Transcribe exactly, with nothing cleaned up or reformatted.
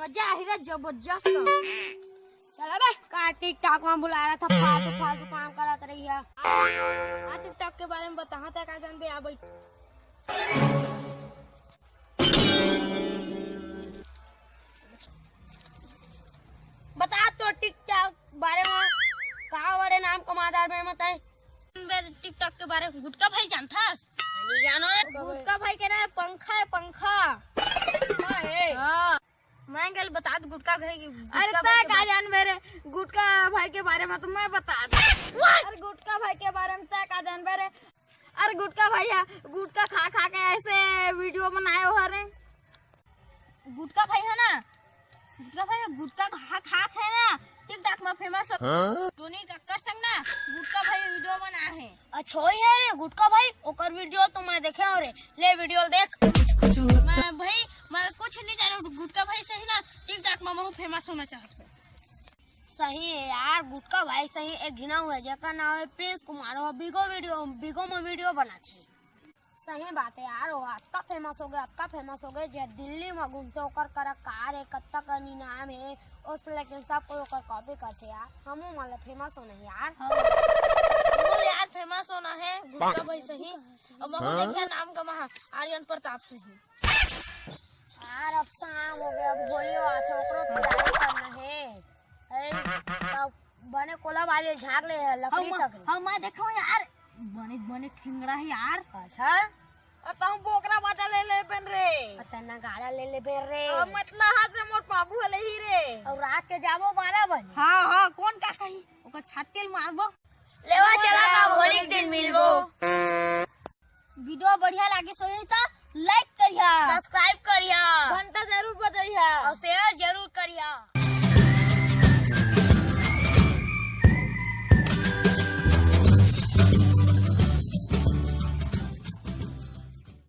जा हीरा, जबरदस्त। चला बे, का TikTok में बुला रहा था, फालतू, फालतू काम करत रही है। आ TikTok के बारे में बताहा, तैं का जानबे, आ बैठ। बता तो TikTok बारे में, का बड़े नाम कमादार बे, बताए। बे, TikTok के बारे में गुटका भाई जानथस? नहीं जानो रे। गुटका भाई के ना पंखा है, पंखा। पंखा है? हाँ। मैं कल बता दूं गुटका भाई की, अरे गुटका तैं भाई के का बारे जानबे रे, गुटका भाई के बारे में तो मैं बता दूं। अरे गुटका भाई के बारे में तैं का जानबे रे? अरे गुटका भाई है, गुटका खा खा के ऐसे वीडियो बनाए हो रे। गुटका भाई है ना, गुटका भाई गुटका खा खा के है ना, TikTok में फेमस हो। हाँ? टोनी कक्कर संग ना गुटका भाई वीडियो बना है। अच्छा, वही है रे गुटका भाई, ओकर वीडियो तो मैं देखे हूँ रे। ले वीडियो देख। मैं भाई, मैं कुछ नहीं जानू, गुटका भाई सही ना TikTok में महू फेमस होना चाहत हूँ। सही है यार, गुटका भाई सही एक घिना हुआ है, जेकर नाम है प्रिंस कुमार, वो बिगो वीडियो, बिगो में वीडियो बनाथे। सही बात है यार, वो अतका फेमस हो गए, अतका फेमस हो गए, जे दिल्ली में घूमथे ओकर करा कार है, कत्ता कन इनाम है, उस लेकिन सब कोई ओकर कॉपी करथे यार। हमू मन ला फेमस होना है यार। हाँ। हमू ला यार फेमस होना है, गुटका भाई सही। और महू हाँ? देखिए नाम कमा है, आर्यन प्रताप सही। यार अब शाम हो गया, अब होली हो, आज ओकरो तैयारी करना है। अरे, तब बने कोला वाले झाग ले है, लकड़ी हम, तक ले। हम मैं देखो यार, बने, बने ठिंगड़ा है यार। अच्छा, और तुम बोकरा बाजा ले ले बन रे। और तन्ना गाड़ा ले ले बन रे। और मत ना हाथ में मोर पाबू वाले ही रे। और रात के जाबो बारह बजे। हाँ, हाँ, कौन का कही? ओकर छाती में मारबो। लेवा चला, तब होली के दिन मिलबो। वीडियो बढ़िया लागे सोही त like करिहा। Subscribe करिहा। घंटा जरूर बजइहा। और share जरूर करिहा।